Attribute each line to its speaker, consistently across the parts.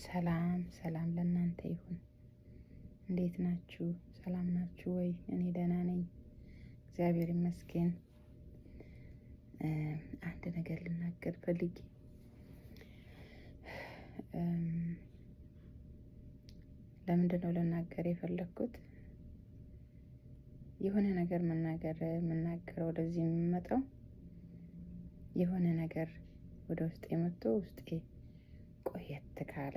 Speaker 1: ሰላም ሰላም ለእናንተ ይሁን። እንዴት ናችሁ? ሰላም ናችሁ ወይ? እኔ ደህና ነኝ፣ እግዚአብሔር ይመስገን። አንድ ነገር ልናገር ፈልጌ፣ ለምንድን ነው ልናገር የፈለግኩት? የሆነ ነገር መናገር የምናገረው፣ ወደዚህ የምመጣው የሆነ ነገር ወደ ውስጤ መጥቶ ውስጤ ቆየት ካለ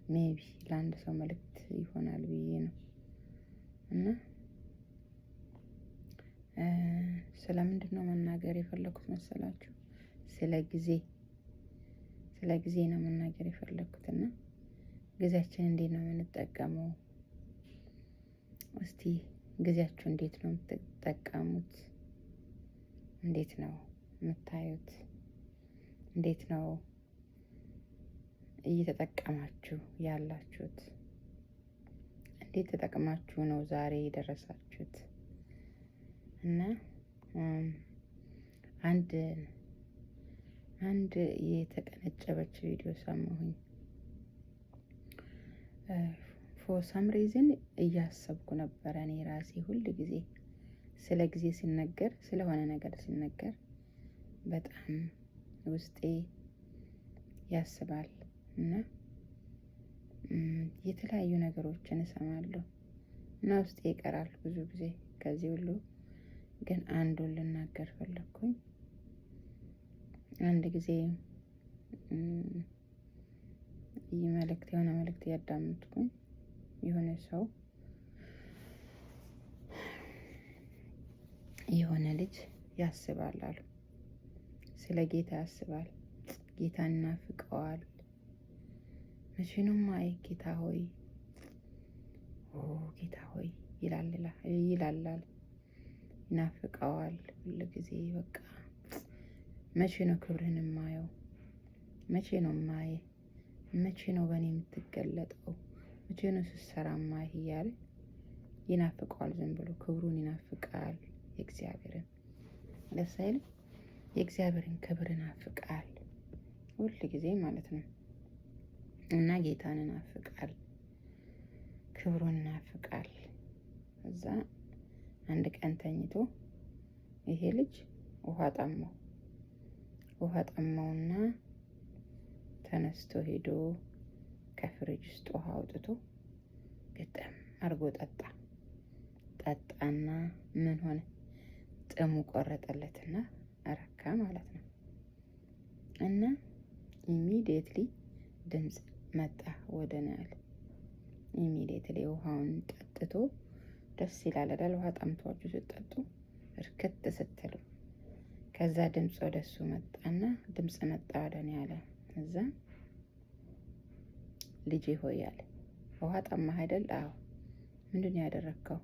Speaker 1: maybe ለአንድ ሰው መልእክት ይሆናል ብዬ ነው። እና ስለ ምንድን ነው መናገር የፈለግኩት መሰላችሁ? ስለ ጊዜ፣ ስለ ጊዜ ነው መናገር የፈለግኩት። እና ጊዜያችን እንዴት ነው የምንጠቀመው? እስቲ ጊዜያችሁ እንዴት ነው የምትጠቀሙት? እንዴት ነው የምታዩት? እንዴት ነው እየተጠቀማችሁ ያላችሁት? እንዴት ተጠቅማችሁ ነው ዛሬ የደረሳችሁት? እና አንድ የተቀነጨበች ቪዲዮ ሰማሁኝ። For some reason እያሰብኩ ነበረ። እኔ ራሴ ሁል ጊዜ ስለ ጊዜ ሲነገር፣ ስለሆነ ነገር ሲነገር በጣም ውስጤ ያስባል እና የተለያዩ ነገሮችን እሰማለሁ እና ውስጤ ይቀራል ብዙ ጊዜ። ከዚህ ሁሉ ግን አንዱን ልናገር ፈለግኩኝ። አንድ ጊዜ መልእክት፣ የሆነ መልእክት እያዳመጥኩኝ የሆነ ሰው፣ የሆነ ልጅ ያስባል አሉ። ስለ ጌታ ያስባል። ጌታን እናፍቀዋል። መቼ ነው ማይ ጌታ ሆይ፣ ኦ ጌታ ሆይ ይላል ይላላል። ይናፍቀዋል ሁል ጊዜ። በቃ መቼ ነው ክብርህን የማየው? መቼ ነው ማየ? መቼ ነው በእኔ የምትገለጠው? መቼ ነው ስትሰራ ማይ እያለ ይናፍቀዋል። ዝም ብሎ ክብሩን ይናፍቃል። የእግዚአብሔርን፣ ደስ አይልም? የእግዚአብሔርን ክብር ይናፍቃል ሁል ጊዜ ማለት ነው። እና ጌታን ይናፍቃል፣ ክብሩን ይናፍቃል። እዛ አንድ ቀን ተኝቶ ይሄ ልጅ ውሃ ጠማው። ውሃ ጠማውና ተነስቶ ሄዶ ከፍሪጅ ውስጥ ውሃ አውጥቶ ግጥም አድርጎ ጠጣ። ጠጣና ምን ሆነ? ጥሙ ቆረጠለትና ረካ ማለት ነው። እና immediately ድምፅ መጣ ወደ እኔ አለ። Immediately ውሃውን ጠጥቶ፣ ደስ ይላል አይደል? ውሃ ጠምቷችሁ ስትጠጡ እርክት ስትሉ። ከዛ ድምፅ ወደ እሱ መጣና፣ ድምፅ መጣ ወደ እኔ አለ። እዛ ልጄ ሆይ አለ፣ ውሃ ጠማህ አይደል? አዎ። ምንድን ነው ያደረግከው?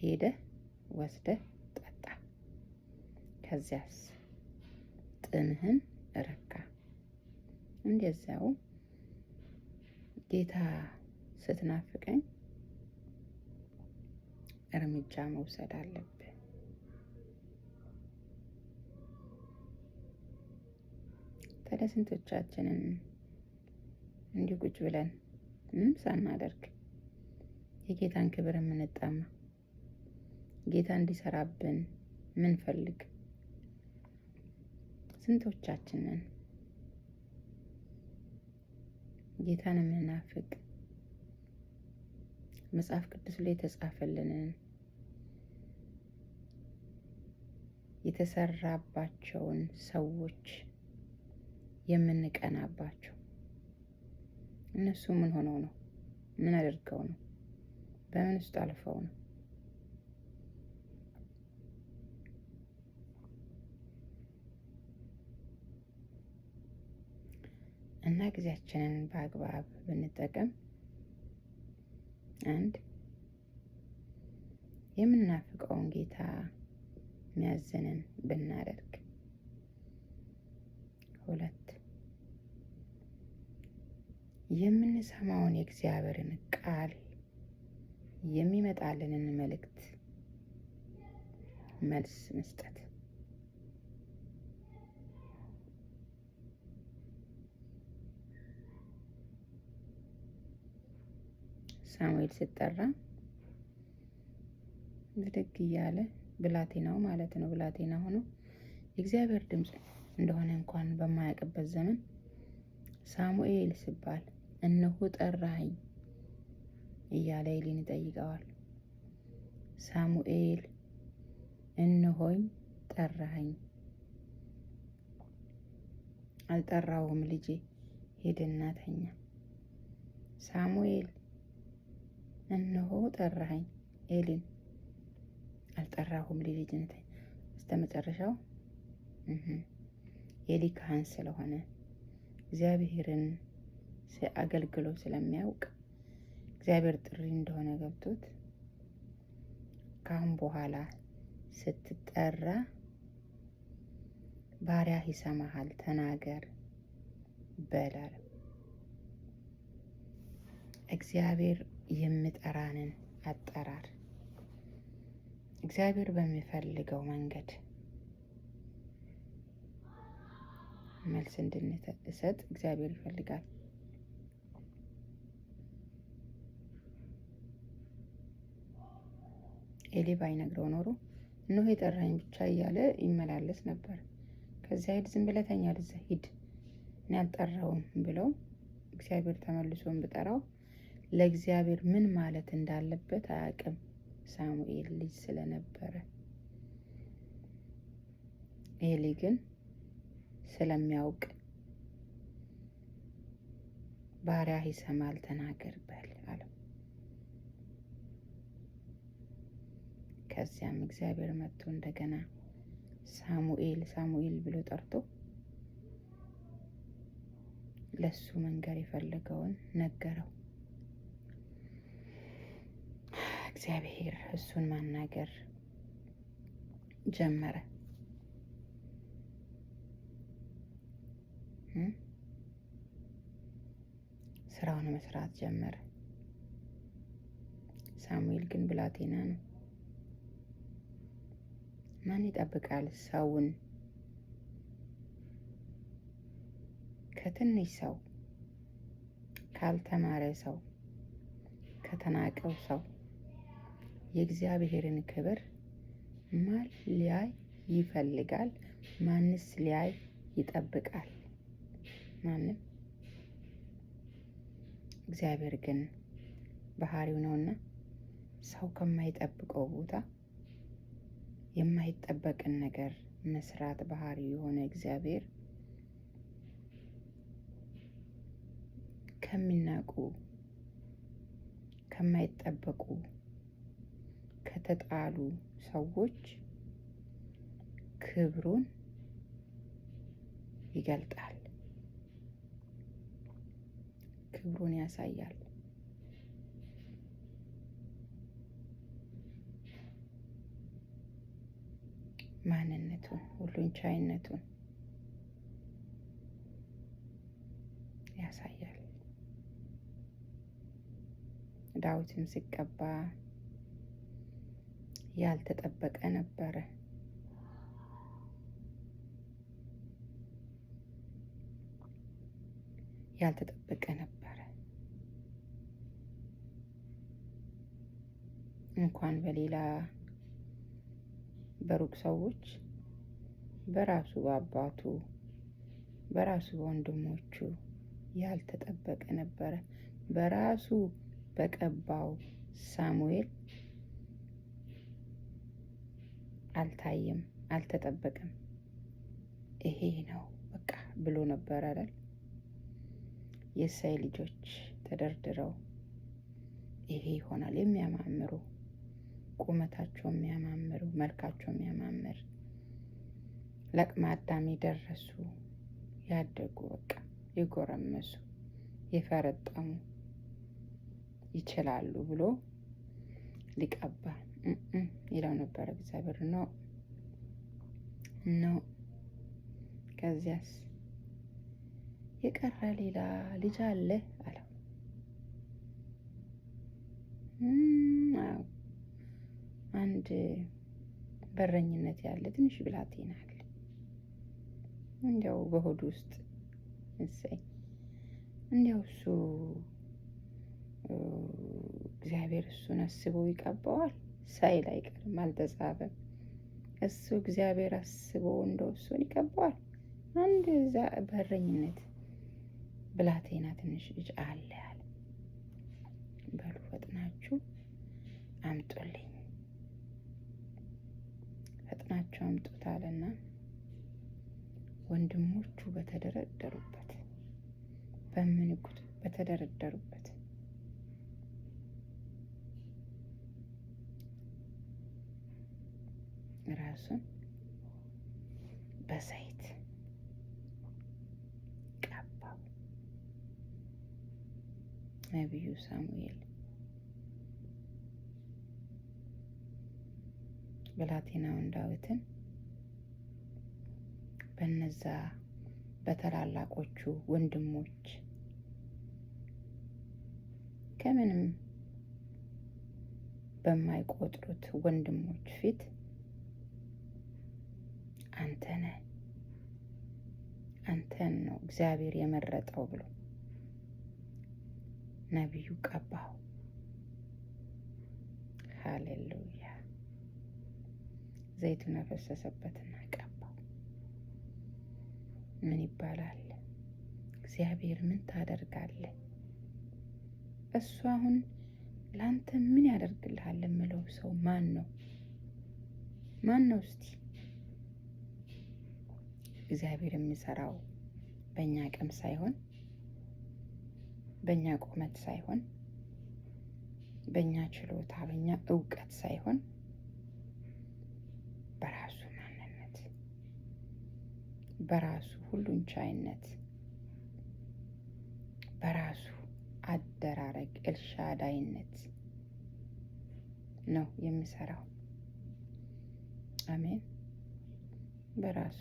Speaker 1: ሄደህ ወስደህ ጠጣ። ከዚያስ ጥምህን ረካ። እንደዚያው ጌታ ስትናፍቀኝ እርምጃ መውሰድ አለብህ። ታዲያ ስንቶቻችንን እንዲሁ ቁጭ ብለን ምንም ሳናደርግ የጌታን ክብር የምንጠማ፣ ጌታ እንዲሰራብን ምንፈልግ ስንቶቻችንን? ጌታን የምንናፍቅ፣ መጽሐፍ ቅዱስ ላይ የተጻፈልንን፣ የተሰራባቸውን ሰዎች የምንቀናባቸው፣ እነሱ ምን ሆነው ነው? ምን አድርገው ነው? በምን ውስጥ አልፈው ነው? እና ጊዜያችንን በአግባብ ብንጠቀም፣ አንድ የምናፍቀውን ጌታ የሚያዘንን ብናደርግ፣ ሁለት የምንሰማውን የእግዚአብሔርን ቃል፣ የሚመጣልንን መልእክት መልስ መስጠት። ሳሙኤል ሲጠራ ብድግ እያለ ብላቴናው ማለት ነው፣ ብላቴና ሆኖ የእግዚአብሔር ድምፅ እንደሆነ እንኳን በማያውቅበት ዘመን ሳሙኤል ሲባል እነሆ ጠራኸኝ እያለ ኤሊን ይጠይቀዋል። ሳሙኤል እነሆኝ ጠራኸኝ። አልጠራውም ልጄ፣ ሂድና ተኛ። ሳሙኤል እነሆ ጠራኸኝ። ኤሊን አልጠራሁም ልጄ፣ ሂድና ተኛ። በስተመጨረሻው ኤሊ ካህን ስለሆነ እግዚአብሔርን አገልግሎ ስለሚያውቅ እግዚአብሔር ጥሪ እንደሆነ ገብቶት ካሁን በኋላ ስትጠራ ባሪያህ ይሰማሃል፣ ተናገር በል አለው። እግዚአብሔር የሚጠራንን አጠራር እግዚአብሔር በሚፈልገው መንገድ መልስ እንድንሰጥ እግዚአብሔር ይፈልጋል። ኤሊ ባይነግረው ኖሮ እነሆ የጠራኝ ብቻ እያለ ይመላለስ ነበር። ከዚያ ሂድ፣ ዝም ብለህ ተኛ፣ ወደዚያ ሂድ፣ እኔ አልጠራውም ብለው እግዚአብሔር ተመልሶን ብጠራው ለእግዚአብሔር ምን ማለት እንዳለበት አያውቅም፣ ሳሙኤል ልጅ ስለነበረ። ኤሊ ግን ስለሚያውቅ ባሪያህ ይሰማል፣ ተናገር በል አለው። ከዚያም እግዚአብሔር መጥቶ እንደገና ሳሙኤል ሳሙኤል ብሎ ጠርቶ ለሱ መንገር የፈለገውን ነገረው። እግዚአብሔር እሱን ማናገር ጀመረ። ስራውን መስራት ጀመረ። ሳሙኤል ግን ብላቴና ነው። ማን ይጠብቃል ሰውን? ከትንሽ ሰው፣ ካልተማረ ሰው፣ ከተናቀው ሰው የእግዚአብሔርን ክብር ማን ሊያይ ይፈልጋል? ማንስ ሊያይ ይጠብቃል? ማንም። እግዚአብሔር ግን ባህሪው ነውና ሰው ከማይጠብቀው ቦታ የማይጠበቅን ነገር መስራት ባህሪው የሆነ እግዚአብሔር ከሚናቁ፣ ከማይጠበቁ፣ ከተጣሉ ሰዎች ክብሩን ይገልጣል፣ ክብሩን ያሳያል። ማንነቱን፣ ሁሉን ቻይነቱን ያሳያል። ዳዊትም ሲቀባ ያልተጠበቀ ነበረ። ያልተጠበቀ ነበረ። እንኳን በሌላ በሩቅ ሰዎች በራሱ በአባቱ በራሱ በወንድሞቹ ያልተጠበቀ ነበረ። በራሱ በቀባው ሳሙኤል አልታየም፣ አልተጠበቀም። ይሄ ነው በቃ ብሎ ነበር አይደል? የእሴይ ልጆች ተደርድረው ይሄ ይሆናል፣ የሚያማምሩ ቁመታቸው የሚያማምሩ መልካቸው የሚያማምር ለአቅመ አዳም የደረሱ ያደጉ በቃ የጎረመሱ የፈረጠሙ ይችላሉ ብሎ ሊቀባ ይለው ነበረ እግዚአብሔር። No no። ከዚያስ የቀረ ሌላ ልጅ አለ አለው። አንድ በረኝነት ያለ ትንሽ ብላቴና አለ። እንዲያው በሆዱ ውስጥ እሰይ እንዲያው እሱ እግዚአብሔር እሱን አስቦ ይቀባዋል ሳይል አይቀርም፣ አልተጻፈም። እሱ እግዚአብሔር አስቦ እንደው እሱን ይቀባዋል። አንድ እዛ በረኝነት ብላቴና ትንሽ ልጅ አለ አለ። በሉ ፈጥናችሁ አምጡልኝ፣ ፈጥናችሁ አምጡት አለና ወንድሞቹ በተደረደሩበት በምንጉት በተደረደሩበት ራሱን በዘይት ቀባው። ነቢዩ ሳሙኤል ብላቴናውን ዳዊትን በነዛ በታላላቆቹ ወንድሞች ከምንም በማይቆጥሩት ወንድሞች ፊት አንተ ነህ፣ አንተን ነው እግዚአብሔር የመረጠው ብሎ ነቢዩ ቀባው። ሃሌሉያ! ዘይቱን አፈሰሰበትና ቀባው። ምን ይባላል? እግዚአብሔር ምን ታደርጋለህ? እሱ አሁን ለአንተ ምን ያደርግልሃል የምለው ሰው ማን ነው? ማን ነው እስቲ? እግዚአብሔር የሚሰራው በእኛ አቅም ሳይሆን፣ በእኛ ቁመት ሳይሆን፣ በእኛ ችሎታ፣ በእኛ እውቀት ሳይሆን በራሱ ማንነት፣ በራሱ ሁሉን ቻይነት፣ በራሱ አደራረግ ኤልሻዳይነት ነው የሚሰራው። አሜን። በራሱ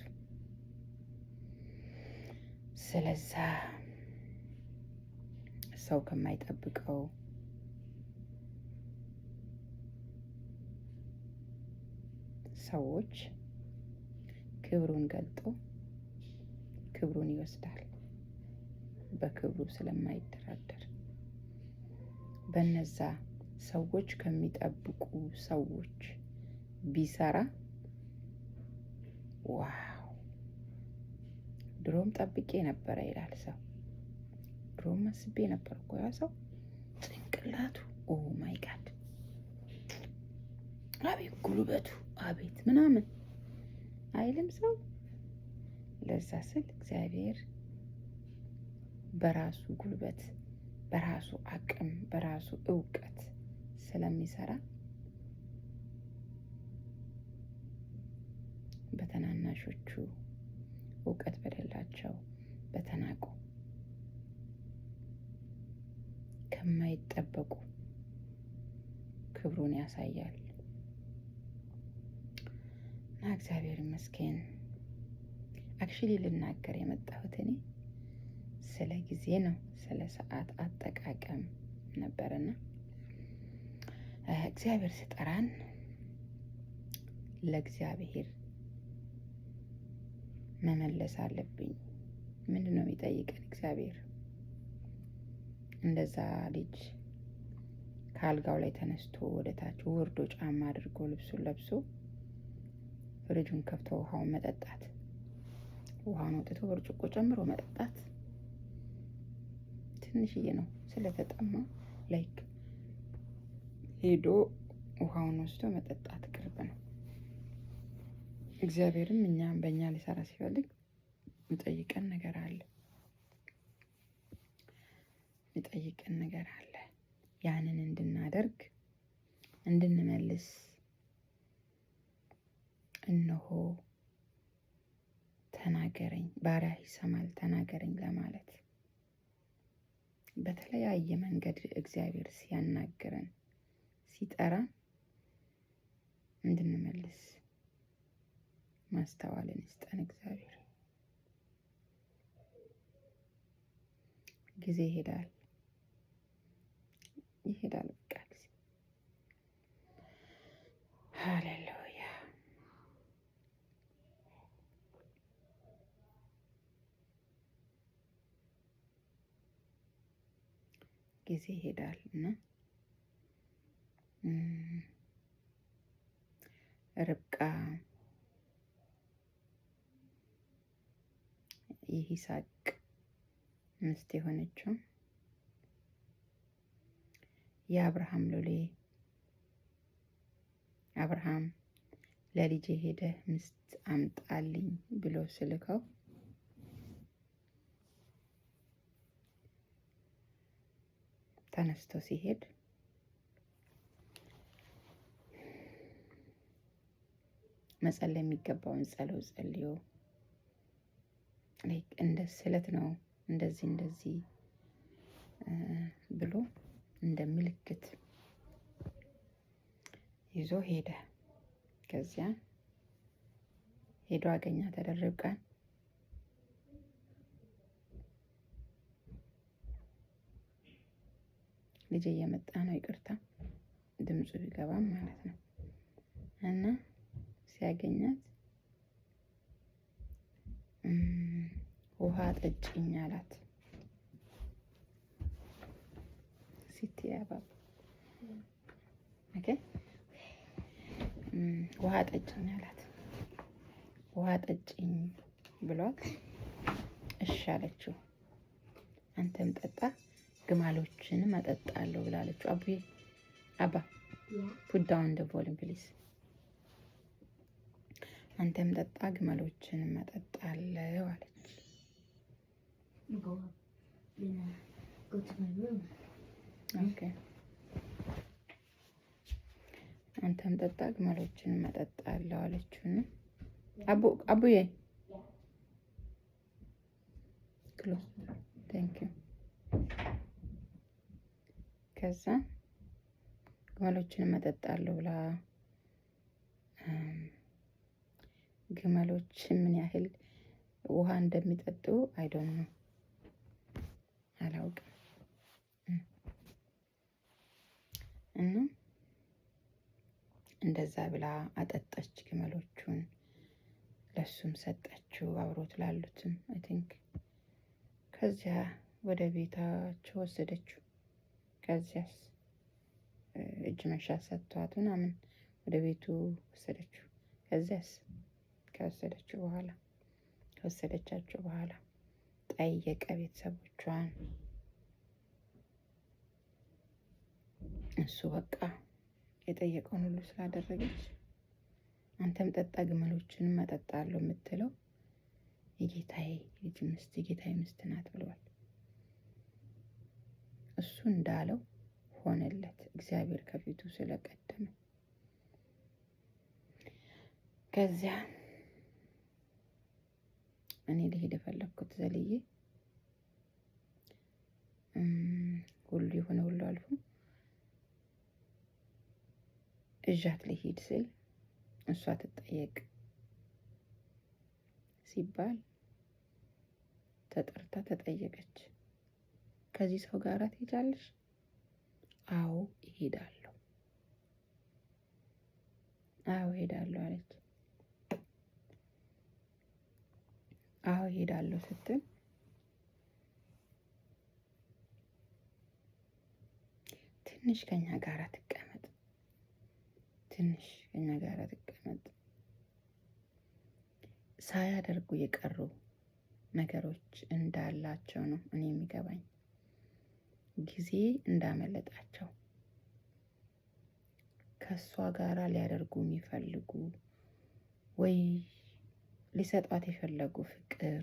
Speaker 1: ስለዛ ሰው ከማይጠብቀው ሰዎች ክብሩን ገልጦ ክብሩን ይወስዳል። በክብሩ ስለማይደራደር በነዛ ሰዎች ከሚጠብቁ ሰዎች ቢሰራ wow፣ ድሮም ጠብቄ ነበረ ይላል ሰው። ድሮም አስቤ ነበር እኮ ያ ሰው ጭንቅላቱ፣ oh my God፣ አቤት ጉልበቱ፣ አቤት ምናምን አይልም ሰው። ለዛ ስል እግዚአብሔር በራሱ ጉልበት፣ በራሱ አቅም፣ በራሱ እውቀት ስለሚሰራ በተናናሾቹ፣ እውቀት በሌላቸው፣ በተናቁ፣ ከማይጠበቁ ክብሩን ያሳያል እና እግዚአብሔር ይመስገን። Actually ልናገር የመጣሁት እኔ ስለ ጊዜ ነው፣ ስለ ሰዓት አጠቃቀም ነበርና እግዚአብሔር ሲጠራን ለእግዚአብሔር መመለስ አለብኝ። ምንድን ነው የሚጠይቀን እግዚአብሔር? እንደዛ ልጅ ከአልጋው ላይ ተነስቶ ወደ ታች ወርዶ ጫማ አድርጎ ልብሱን ለብሶ ፍሪጁን ከፍቶ ውሃውን መጠጣት፣ ውሃውን አውጥቶ ብርጭቆ ጨምሮ መጠጣት ትንሽዬ ነው ስለተጠማ like ሄዶ ውሃውን ወስዶ መጠጣት ቅርብ ነው። እግዚአብሔርም እኛም በእኛ ሊሰራ ሲፈልግ የሚጠይቀን ነገር አለ፣ የሚጠይቀን ነገር አለ። ያንን እንድናደርግ፣ እንድንመልስ፣ እነሆ ተናገረኝ፣ ባሪያህ ይሰማል፣ ተናገረኝ ለማለት በተለያየ መንገድ እግዚአብሔር ሲያናግረን፣ ሲጠራን እንድንመልስ ማስተዋልን ይስጠን እግዚአብሔር። ጊዜ ይሄዳል፣ ይሄዳል በቃ ጊዜ። ሃሌሉያ። ጊዜ ይሄዳል እና ርብቃ የይስሐቅ ሚስት የሆነችው፣ የአብርሃም ሎሌ አብርሃም ለልጄ ሄደህ ሚስት አምጣልኝ ብሎ ስልከው ተነስቶ ሲሄድ መጸለይ የሚገባውን ጸሎት ጸልዮ፣ እንደ ስለት ነው፣ እንደዚህ እንደዚህ ብሎ እንደ ምልክት ይዞ ሄደ። ከዚያ ሄዶ አገኛት ርብቃን። ልጅ እየመጣ ነው፣ ይቅርታ ድምፁ ቢገባም ማለት ነው። እና ሲያገኛት ውሃ ጠጭኝ አላት። ሲቲ አባባ፣ okay፣ ውሃ ጠጭኝ አላት። ውሃ ጠጭኝ ብሏት እሺ አለችው። አንተም ጠጣ ግመሎችንም አጠጣለሁ ብላለችው። አቡዬ፣ አባ፣ put down the volume, please። አንተም ጠጣ ግመሎችንም አጠጣለሁ አለች።
Speaker 2: Go up. Then go to my room.
Speaker 1: Okay፣ አንተም ጠጣ ግመሎችንም አጠጣለሁ አለችው። አቡ፣ አቡዬ፣ close, thank you። ከዛ ግመሎችንም አጠጣለሁ ብላ፣ ግመሎች ምን ያህል ውሃ እንደሚጠጡ I don't know፣ አላውቅም። እና እንደዛ ብላ አጠጣች ግመሎቹን፣ ለሱም ሰጠችው፣ አብሮት ላሉትም I think። ከዚያ ወደ ቤታቸው ወሰደችው። ከዚያስ እጅ መንሻ ሰጥቷት ምናምን ወደ ቤቱ ወሰደችው። ከዚያስ ከወሰደችው በኋላ፣ ከወሰደቻቸው በኋላ ጠየቀ ቤተሰቦቿን። እሱ በቃ የጠየቀውን ሁሉ ስላደረገች፣ አንተም ጠጣ ግመሎችንም አጠጣለሁ የምትለው የጌታዬ ልጅ ሚስት፣ የጌታዬ ሚስት ናት ብለዋል። እሱ እንዳለው ሆነለት፣ እግዚአብሔር ከፊቱ ስለቀደመ። ከዚያ እኔ ልሄድ የፈለግኩት ዘልዬ ሁሉ የሆነ ሁሉ አልፎ እዣት ልሂድ ስል እሷ ትጠየቅ ሲባል ተጠርታ ተጠየቀች። ከዚህ ሰው ጋር ትሄጃለሽ? አዎ እሄዳለሁ፣ አዎ እሄዳለሁ አለች። አዎ እሄዳለሁ ስትል ትንሽ ከኛ ጋር ትቀመጥ፣ ትንሽ ከኛ ጋር ትቀመጥ። ሳያደርጉ የቀሩ ነገሮች እንዳላቸው ነው እኔ የሚገባኝ። ጊዜ እንዳመለጣቸው፣ ከእሷ ጋራ ሊያደርጉ የሚፈልጉ ወይ ሊሰጧት የፈለጉ ፍቅር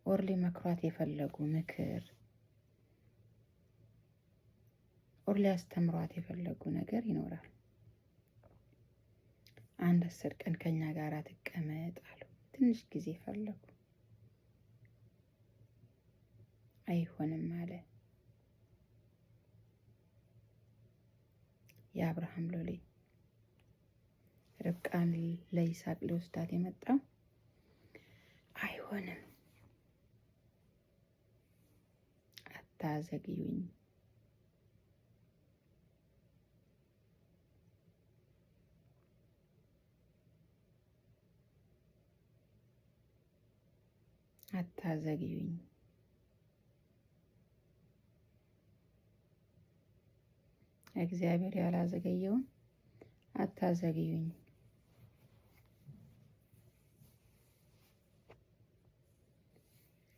Speaker 1: or ሊመክሯት የፈለጉ ምክር or ሊያስተምሯት የፈለጉ ነገር ይኖራል። አንድ 10 ቀን ከኛ ጋር ትቀመጥ አሉ። ትንሽ ጊዜ ፈለጉ። አይሆንም አለ የአብርሃም ሎሌ። ርብቃን ለይስሐቅ ሊወስዳት የመጣው አይሆንም፣ አታዘግዩኝ፣ አታዘግዩኝ፣ እግዚአብሔር ያላዘገየውን አታዘግዩኝ።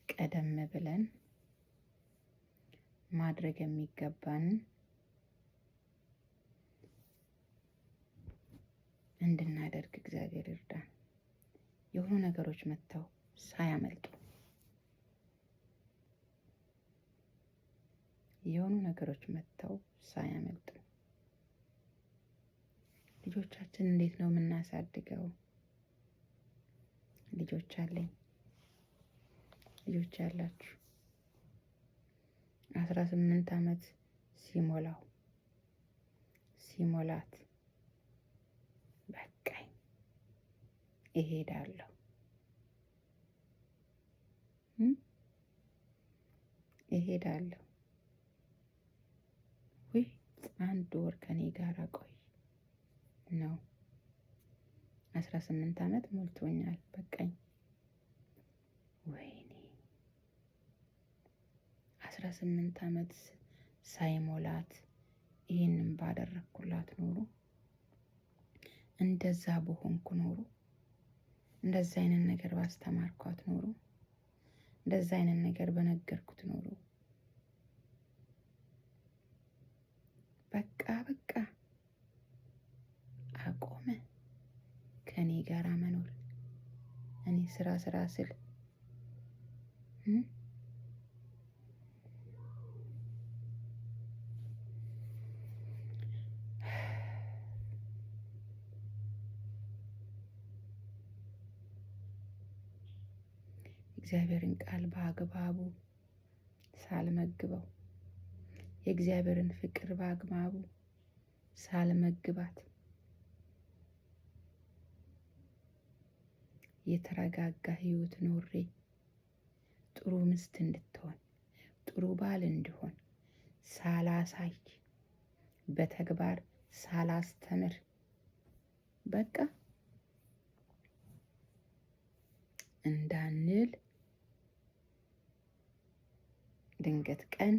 Speaker 1: ቀደም ብለን ማድረግ የሚገባንን እንድናደርግ እግዚአብሔር ይርዳን። የሆኑ ነገሮች መጥተው ሳያመልጡ፣ የሆኑ ነገሮች መጥተው ሳያመልጡ። ልጆቻችን እንዴት ነው የምናሳድገው? ልጆች አለኝ። ልጆች ያላችሁ፣ 18 ዓመት ሲሞላው፣ ሲሞላት፣ በቃኝ እሄዳለሁ፣ እሄዳለሁ። ውይ፣ አንድ ወር ከኔ ጋር ቆይ ነው። 18 ዓመት ሞልቶኛል፣ በቃኝ። ወይኔ፣ 18 ዓመት ሳይሞላት ይህንን ባደረግኩላት ኖሮ፣ እንደዛ በሆንኩ ኖሮ፣ እንደዛ አይነት ነገር ባስተማርኳት ኖሮ፣ እንደዛ አይነት ነገር በነገርኩት ኖሮ፣ በቃ በቃ አቆመ ከኔ ጋር መኖር። እኔ ስራ ስራ ስል። እግዚአብሔርን ቃል በአግባቡ ሳልመግበው፣ የእግዚአብሔርን ፍቅር በአግባቡ ሳልመግባት፣ የተረጋጋ ህይወት ኖሬ ጥሩ ሚስት እንድትሆን፣ ጥሩ ባል እንዲሆን ሳላሳይ፣ በተግባር ሳላስተምር በቃ እንዳንል፣ ድንገት ቀን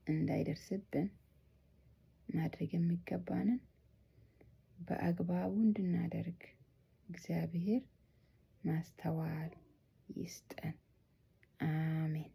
Speaker 1: እንዳይደርስብን ማድረግ የሚገባንን በአግባቡ እንድናደርግ እግዚአብሔር ማስተዋል ይስጠን። አሜን።